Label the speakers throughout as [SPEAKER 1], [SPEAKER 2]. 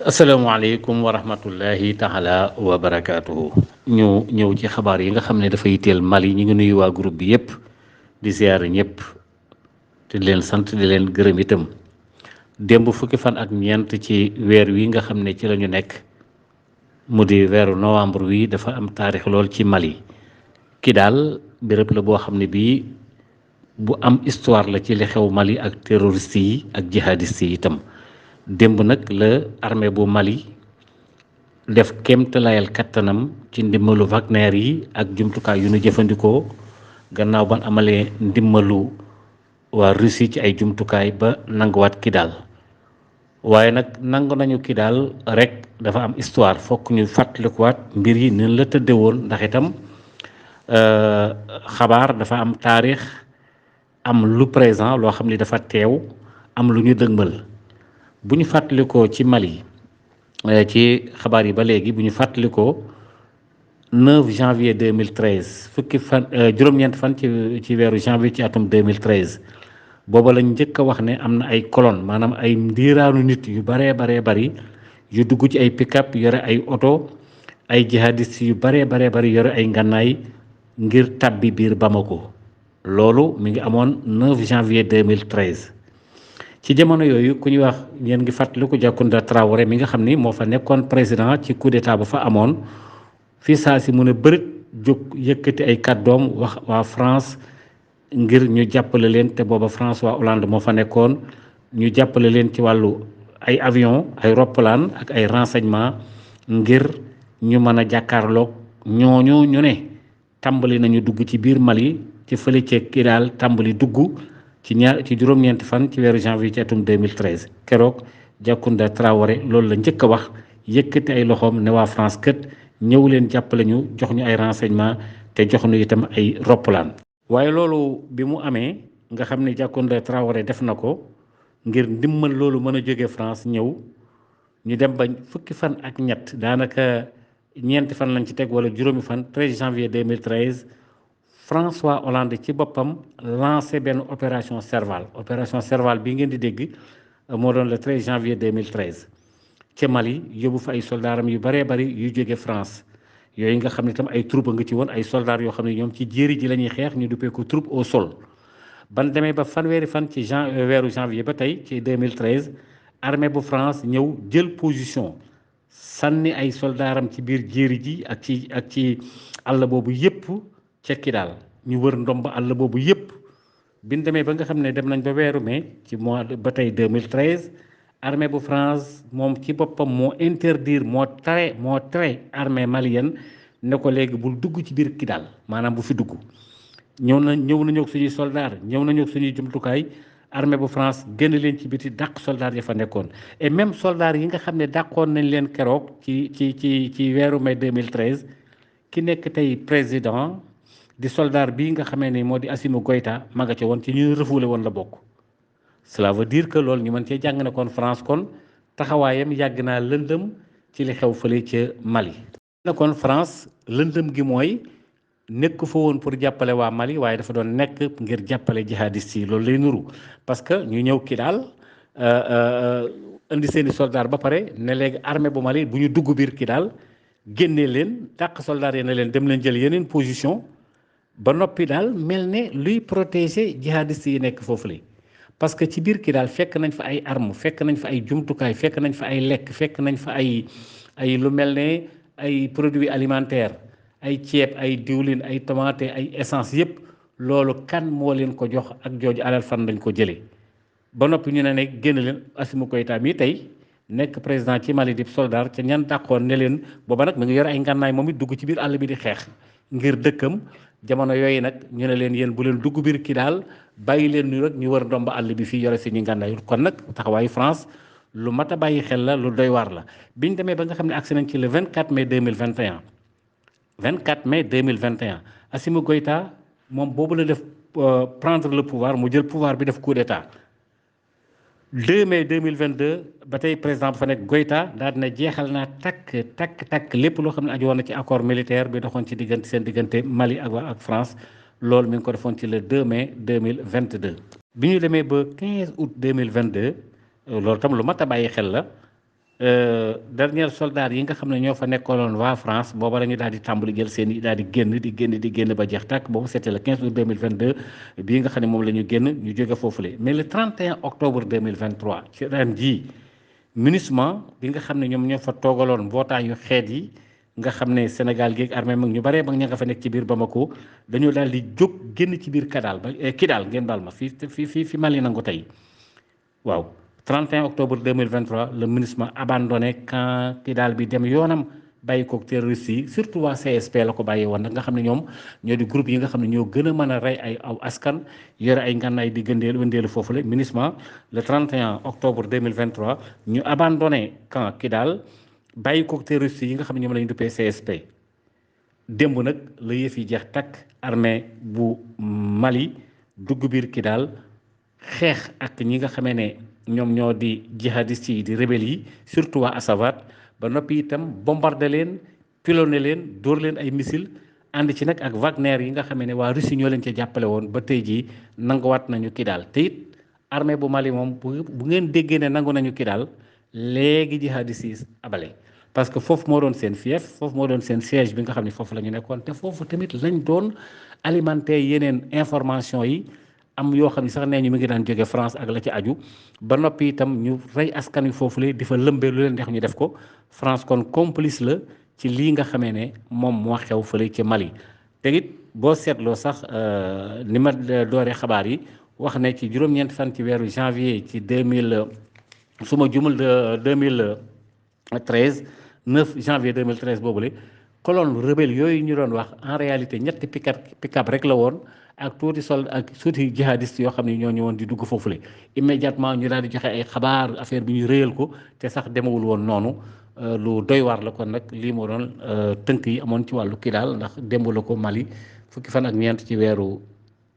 [SPEAKER 1] asalaamaaleykum wa rahmatullahi taala wa barakaatuhu. ñu ñëw ci xabaar yi nga xam ne dafa yitteel Mali. ñu ngi nuyu waa groupe bi yépp di ziyaare ñëpp te di leen sant di leen gërëm itam. démb fukki fan ak ñeent ci weer wi nga xam ne ci lañu nekk mu di weeru novembre wi dafa am taarix lool ci Mali. Kidal béréb la boo xam ne bii bu am histoire la ci li xew Mali ak terroriste yi ak jihadiste yi itam. démb nag la armée bu Mali def kéemtalayal kattanam ci ndimbalu Wagner yi ak jumtukaay yu nu jëfandikoo gannaaw ban amalee ndimbalu waa Russie ci ay jumtukaay ba nanguwaat Kidal. waaye nag nangu nañu Kidal rek dafa am histoire fokk ñu fàttalikuwaat mbir yi nen la tëdde woon ndax itam xabaar dafa am taarix am lu présent loo xam ni dafa teew am lu ñu dëgmal. bu ñu fàttalikoo ci Mali ci xabaar yi ba léegi bu ñu fàttalikoo 9 janvier 2013 fukki fan juróom-ñeent fan ci weeru janvier ci atum 2013 booba lañ njëkk a wax ne am na ay colonne maanaam ay ndiiraanu nit yu baree bari yu dugg ci ay pick-up yore ay oto ay jihadistes yu baree bari yore ay ngànnaay ngir tàbbi biir Bamako. loolu mi ngi amoon 9 janvier 2013. ci jamono yooyu ku ñuy wax ngeen ngi fàttaliku Diakounda Traoré mi nga xam ni moo fa nekkoon président ci coup d'état ba fa amoon fii saa si mu ne bërit jóg yëkkati ay kàddoom wax waa France ngir ñu jàppale leen te booba France waa Hollande moo fa nekkoon ñu jàppale leen ci wàllu ay avion ay roppalaan ak ay renseignement ngir ñu mën a jàkkaarloog ñooñu ñu ne tàmbali nañu dugg ci biir Mali ci fële ca Kidal tàmbali dugg ci juróom-ñeenti fan ci weeru janvier ci atum 2013 keroog Diakounda Traoré loolu la njëkk a wax yëkkati ay loxoom ne waa France kët ñëw leen jàppale ñu jox ñu ay renseignement te jox ñu itam ay roppalaan. waaye loolu bi mu amee nga xam ne Diakounda Traoré def na ko ngir ndimbal loolu mën a jóge France ñëw ñu dem ba fukki fan ak ñett daanaka ñeenti fan lañ ci teg wala juróomi fan 13 janvier 2013. François Hollande ci boppam lancé benn opération Serval bi ngeen di dégg moo doon le 13 janvier 2013 ca Mali yóbbu fa ay soldaaram yu baree bari yu jóge France yooyu nga xam ne tam ay troupe nga ci woon ay soldats yoo xam ne ñoom ci jéeri ji la ñuy xeex ñu duppee ko troupe au sol. ban demee ba fanweeri fan ci weeru janvier ba tey ci 2013 armée bu France ñëw jël position sànni ay soldaaram ci biir jéeri ji ak ci àll boobu yépp ca Kidal ñu wër ndomb àll boobu yépp biñ demee ba nga xam ne dem nañ ba weeru mai ci mois ba tey 2013 armée bu France moom ci boppam moo interdire moo tere armée malienne ne ko léegi bul dugg ci biir Kidal maanaam bu fi dugg ñëw nañu ak suñuy soldaar ñëw nañu ak suñuy jumtukaay armée bu France génn leen ci biti dàq soldaar ya fa nekkoon et même soldaar yi nga xam ne dàqoon nañ leen keroog ci weeru mai 2013 ki nekk tey président di soldat bii nga xamee ni moo di Assimi Goïta ma nga ca woon ci ñu refoulé woon la bokk. cela veut dire que loolu ñu mën cee jàng ne kon France kon taxawaayam yàgg naa lëndëm ci li xew fële ca Mali. na kon France lëndëm gi mooy nekk fa woon pour jàppale waa Mali waaye dafa doon nekk ngir jàppale jihadistes yi loolu lay nuru parce que ñu ñëw Kidal indi seeni soldat ba pare ne léegi armée bu Mali bu ñu dugg biir Kidal génnee leen dàq soldat yi ne leen dem leen jël yeneen position. ba noppi daal mel ne luy protéger jihadistes yi nekk foofu la parce que ci biir Kidal fekk nañ fa ay armes fekk nañ fa ay jumtukaay fekk nañ fa ay lekk fekk nañ fa ay lu mel ne ay produits alimentaires ay ceeb ay diwlin ay tomate ay essence yépp loolu kan moo leen ko jox ak jooju alal fan lañ ko jëlee ba noppi ñu ne génn leen Assimi Goïta mi tey nekk président ci Mali di soldat ca ñan dàqoon ne leen booba nag mi ngi yor ay ngànnaay moom it dugg ci biir àll bi di xeex ngir dëkkam. jamono yooyu nag ñu ne leen yéen bu leen dugg biir Kidal bàyyi leen ñu rek ñu wër ndomba àll bi fii yore si ñu ngànnaay kon nag taxawaayu France lu mat a bàyyi xel la lu doy waar la biñ demee ba nga xam ne agsi nañ ci le 24 mai 2021 24 mai 2021 Assimi Goïta moom boobu la def prendre le pouvoir mu jël pouvoir bi def coup d'état 2 mai 2022 ba tey président bu fa nekk Goïta daal dina jeexal naa takk lépp loo xam ne aju woon na ci accord militaire bi doxoon ci seen diggante Mali ak France loolu mi ngi ko defoon ci le 2 mai 2022. bi ñu demee ba 15 août 2022 loolu tam lu mat a bàyyi xel la dernier soldat yi nga xam ne ñoo fa nekkoon waa France booba la ñu daal di tàmbali jël seen i daal di génn ba jeex tàkk boobu c'était le 15 août 2022 bii nga xam ne moom la ñu génn ñu jóge foofule mais le 31 octobre 2023 ci ren jii MINUSMA bi nga xam ne ñoom ñoo fa toogaloon mbootaayu xeet yi nga xam ne Sénégal gi ak armée mag ñu baree mag ña nga fa nekk ci biir Bamako dañoo daal di jóg génn ci biir Kidal ba Kidal ngeen baal ma fi Mali nangu tey waaw 31 octobre 2023 le MINUSMA abandonné camp Kidal bi dem yoonam bàyyi koog terroristes yi surtout waa CSP la ko bàyyee woon nag nga xam ne ñoom ñoo di groupe yi nga xam ne ñoo gën a mën a rey ay aw askan yore ay ngànnaay di gëndeelu wëndeelu foofu la MINUSMA le 31 octobre 2023 ñu abandonné camp Kidal bàyyi koog terroristes yi nga xam ne ñoom la ñu duppee CSP démb nag la yëf yi jeex takk armée bu Mali dugg biir Kidal xeex ak ñi nga xamee ne ñoom ñoo di jihadistes yi di rebelles yi surtout waa Asawat ba noppi itam bombardé leen pilonné leen dóor leen ay missile ànd ci nag ak Wagner yi nga xamee ne waa Russie ñoo leen ca jàppale woon ba tey jii nanguwaat nañu Kidal te it armée bu Mali moom bu ngeen déggee ne nangu nañu Kidal léegi jihadistes yi abale parce que foofu moo doon seen fief foofu moo doon seen siège bi nga xam ne foofu la ñu nekkoon te foofu tamit lañ doon alimenter yeneen information yi am yoo xam ne sax nee ñu mi ngi daan jóge France ak la ci aju ba noppi itam ñu rey askan wi foofu la di fa lëmbee lu leen neex ñu def ko France kon complice la ci lii nga xamee ne moom moo xew fële ci Mali te it boo seetloo sax ni ma dooree xabaar yi wax ne ci juróom-ñeent fan ci weeru janvier ci 2000 su ma jumul 2013 9 janvier 2013 boobule colonne rebelle yooyu ñu doon wax en réalité ñetti pick-up rek la woon ak tuuti ak tuuti jihadiste yoo xam ne ñoo ñëwoon di dugg foofule immédiatement ñu daal di joxe ay xabaar affaire bi ñu réyal ko te sax demewul woon noonu lu doy waar la kon nag lii moo doon tënk yi amoon ci wàllu Kidal ndax démb la ko Mali fukki fan ak ñeent ci weeru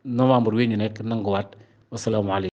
[SPEAKER 1] novembre wi ñu nekk nanguwaat wasalaamaaleykum